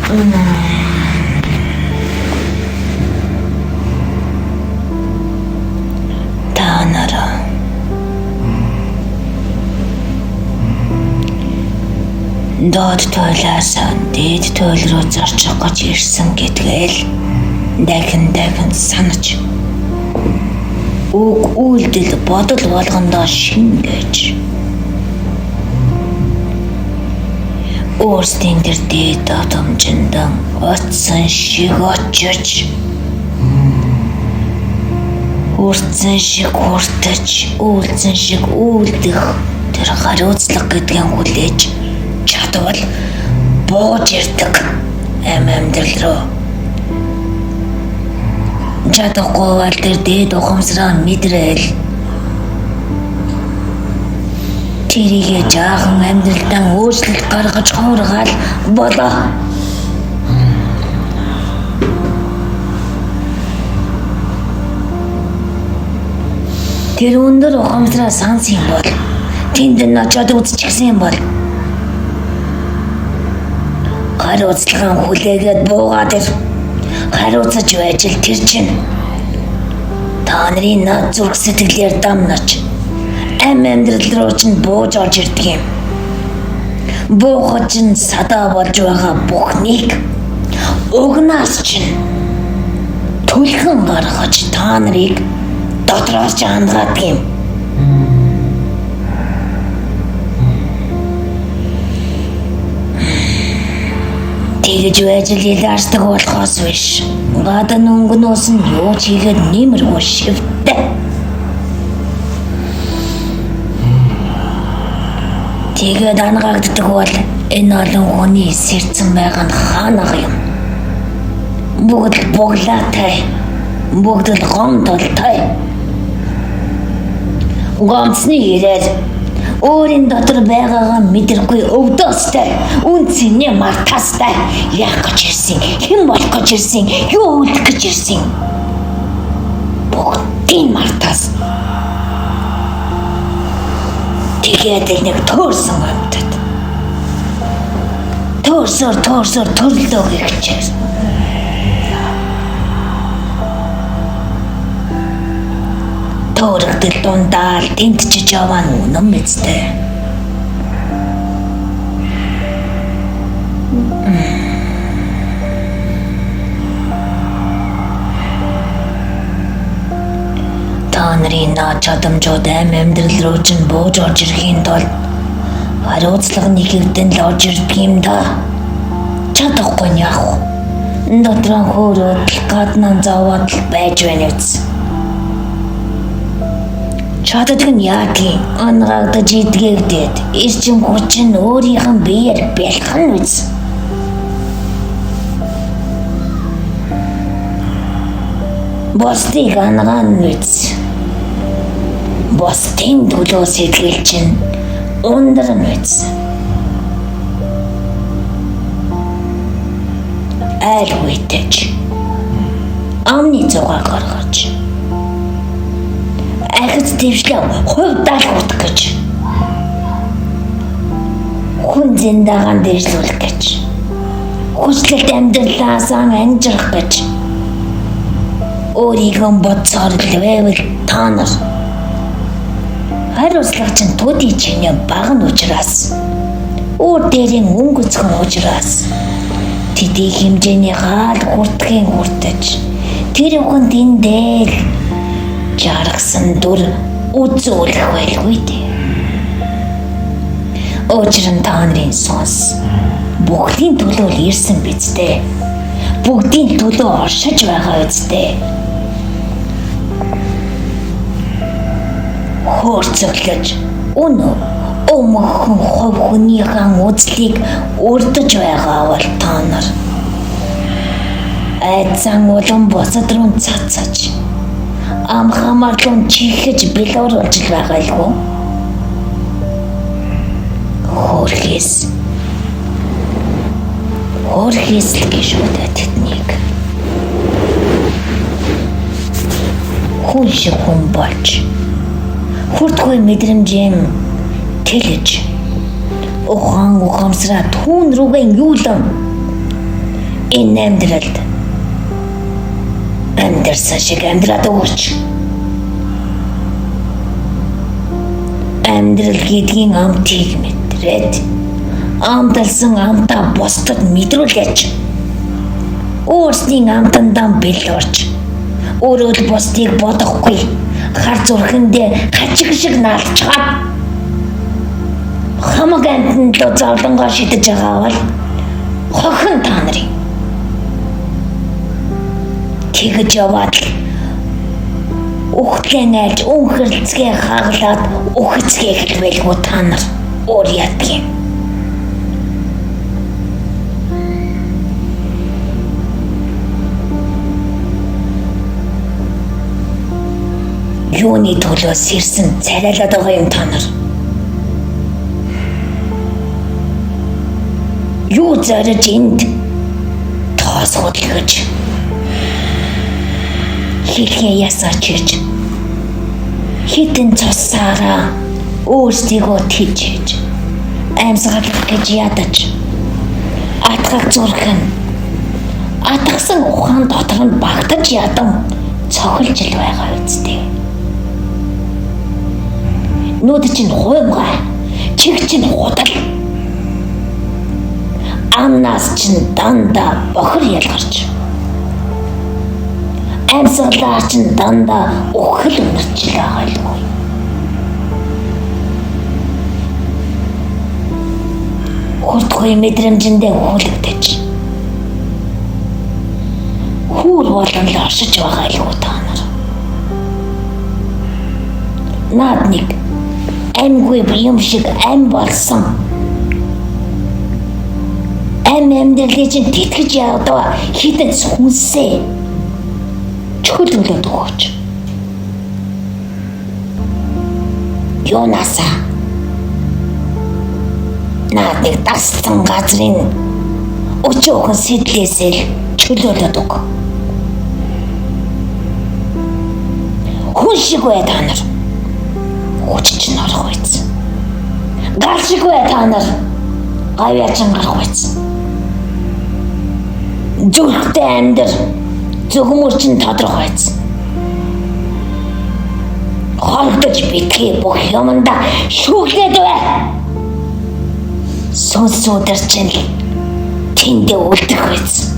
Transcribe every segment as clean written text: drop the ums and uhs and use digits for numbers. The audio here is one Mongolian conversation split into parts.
Та нар доод туйлаас дээд туйл руу зорчих гэж ирсэн гэдгээл дахин дахин санаж үг үйлдэл бодол болгондоо шингээж өөрсдийн тэр дээд давтамжинд очсон шиг очиж хүртсэн шиг хүртэж үйлдсэн шиг үйлдэх тэр хариуцлага гэдгийг хүлээж чадвал бууж ирдэг амь амьдрал руу. Чадахгүй бол тэр дээд ухамсараа мэдрээл тэрийгэ жаахан амьдралдаа өөрчлөлт гаргаж хуургаал болоо. Тэр өндөр ухамсараа сансан юм бол тэнд нь очиод үзчихсэн юм бол хариуцлагын хүлээгээд буугаад ир. Хариуцаж байж л тэр чинь та нарын над зүрх сэтгэлээр дамнаж амь амьдрал руу чинь бууж орж ирдэг юм. Буухад чинь садаа болж байгаа бүхнийг угнаас чинь түлхэн гаргаж та нарыг дотроос ч хандгаадаг юм. Тэгэж байж л илаарсдаг болохоос биш. Гадна өнгөнөөс нь юу ч хийгээд нэмэргүй шивтэй. Тэгээд ангаагддаг бол энэ олон хүний сэрцэн байгаа нь хаанага юм. Бүгд л буглаатай. Бүгд л гомдолтой. Гомдсны хэрээр өөрийн дотор байгаагаа мэдрэхгүй өвдөөстэй, үн цэнэ мартаастай яах гэж ирсэн, хэн болох гэж ирсэн, юу үлдэх гэж ирсэн бүгдийг мартаас. Тэгээд л нэг төөрсөн амьтад. Төөрсөөр төөрсөөр төрлөө гихчээр. Төөрөгдөл дундаал тэнтчиж яваа нь үнэн мэт дээ. Та нарын наад чадамжууд амь амьдрал руу чинь бууж орж ирэхийн тулд хариуцлага нэгэгдэн л орж ирдэг юм да. Чадахгүй нь яах вэ? Дотроо хөөрөөд л гаднаа зовоод л байж байна үз. Чаддаг нь яадгийн ангаагдаж идгээгдээд эрчим хүч нь өөрийнх нь биеэр бялх нь үз. Бусдыг ангаана үз. Бусдын төлөө сэтгэл чинь өндөр нь үз. Айл үйтэж амны зугаа гаргаж ахиц дэвшлээ хувьдаал хүртэх гэж хүн зэндагаан дээшлүүлэх гэж хүчлэлт амьдралаасаа анжирах гэж өөрийгөө бодсоор л байвал та нар хариуцлага чинь төдий чинээ бага нь учраас өөр дээрийн өнгөцгөн учраас тэдний хэмжээний хаал хүртэхийн хүртэж тэр хүн тэндээ л жаргасан дүр үзүүлэх байлгүй дээ. Учир нь та нарын сүнс бүгдийн төлөө л ирсэн биз дээ. Бүгдийн төлөө оршиж байгаа биз дээ. Хөөрцөглөж үнэ өмнөхөн хувь хүнийхэн үзлийг өрдөж байгаа бол та нар айцсан улам бусад руу цацаж ам хамаарлун чихэж бэлууруулж л байгаа илгүй. Хөөрхөөс хөөрхөөс л гэж үү тэднийг. Хүн шиг хүн болж хүртгүй мэдрэмжийн тэлж ухаан ухамсараа түүн рүүгээ юулан Энэ амьдралд амьдарсан шиг амьдраад өгөөч. Амьдрал гэдгийн амтыг мэдрээд амталсан амтаа бусдад мэдрүүлээч. Өөрсдийн амтандаа бэлорч өөрөө л бусдыг бодохгүй хар зүрхэндээ хажиг шиг наалчгаад хамаг амтанд л зовлонгоо шидэж байгаа бол хохин та нарын. Тэгж яваад л үхтлэн айлж үнхэрэлцгээ хаглаад үхэцгээ хэлвэлгүй та нар өөр яддаг юм. Юуны төлөө сэрсэн царайлаад байгаа юм та нар? Юу зориж энд тоос хөдөлгөж хэлхээ ясаар чирж хитэн цусаараа өөрсдийгөө тижээж амьсгалах гэж ядаж атгах зүрх нь атгсан ухаан дотор нь багтаж ядан цохилж л байгаа үсттэй. Нүд чинь хуймгай, чих чинь худал. Амнаас чинь дандаа бохир ялгарч. Амьсгалаар чинь дандаа үхэл үнэрч л байгаа л үү. Хурдгүй мэдрэмжэндээ хүлэгдэж. Хүүр болон л оршиж байгаа л үү та нар. Наад нэг амьгүй юм шиг ам болсон. Ам амьдралыг чинь тэтгэж явдаг хитэн сүнсээ чөлөөлөд өгөөч. Юунасаа наад нэг дассан газрын өчөөхөн сэтлээсээ л чөлөөлөд өг. Хүн шиг бай та нар. Хүч чинь орох байц. Гал шиг бай та нар. Гавьяа чинь гарах байц. Зүрхтэй амьдр. Зүгмөр чинь тодрох байц. Хорогдож битгий бүх юмдаа шүүглээд бай. Сүнс сүдэр чинь тэндээ үлдэх байц.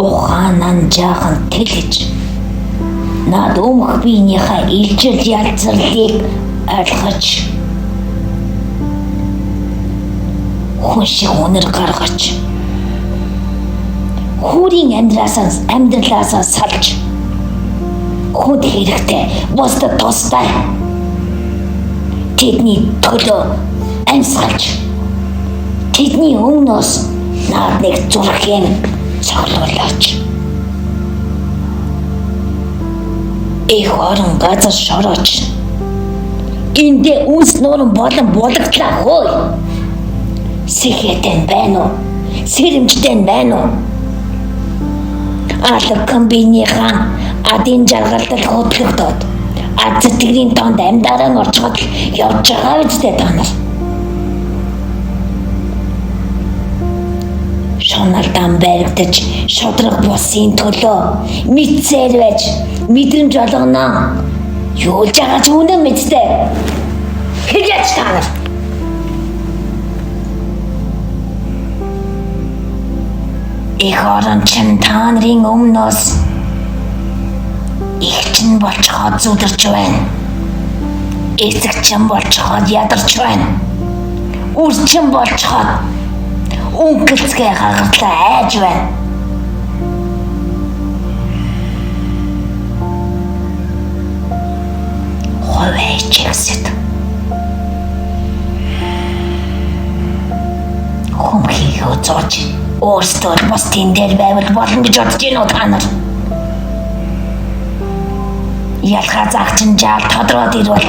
Ухаанан жаахан тэлж над өмх биенийхээ илжил ялцрлыг ойлгож хүн шиг үнэр гаргаж хүүрийн амьдралаасаа салж хүнд хэрэгтэй бусдад тустай тэдний төлөө амьсгалж тэдний өмнөөс над нэг зүрхийн цоглуулаач. Их орон газар шорооч. Эндээ үнс нууран болон булагдлаа хөөе. Сэхэтэн байна уу? Сэрэмжтэй байна уу? Алга комбинийхаа адын жаргалдал хөдлөгдөд ад сэтгэрийн тоонд амьдаран орчход явж байгаа үстэй та нар. Шоналдан баригдаж шудраг бусын төлөө мэдсээр байж мэдрэмж олгоно. Юулж байгаа ч үнэн мэдтэй. Хэлээч та нар. Их орон чинь та нарын өмнөөс их чинь болцоход зүдэрч байна. Эцэг чинь болцоход ядарч байна. Үр чинь болцоход үнгэлцгээ хагартлаа айж байна. Хувь чигсэд. Хүмхийгөө зурж өөрсдөө л бусдын дээр байвал болно гэж бодож гинүү та нар. Ялгаа заг чинь жаал тодроод ирвэл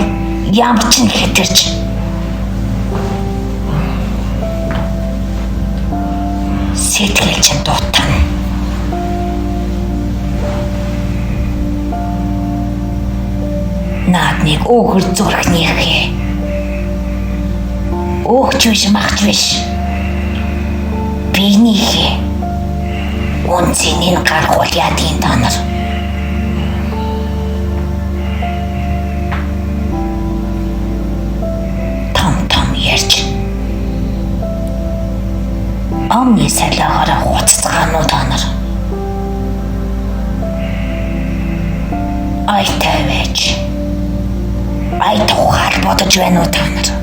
ямар ч хэтэрч. Сэтгэл чинь дутана. Наад нэг өөхөр зүрхнийхээ Өөгч биш, махч биш. Биенийхээ үн цэнийг гаргуул яадгийн та нар. Том том ярьж Омны салиагаар хуцацгаана уу та нар? Айтай байж. Ай тухаал бодож байна уу та нар?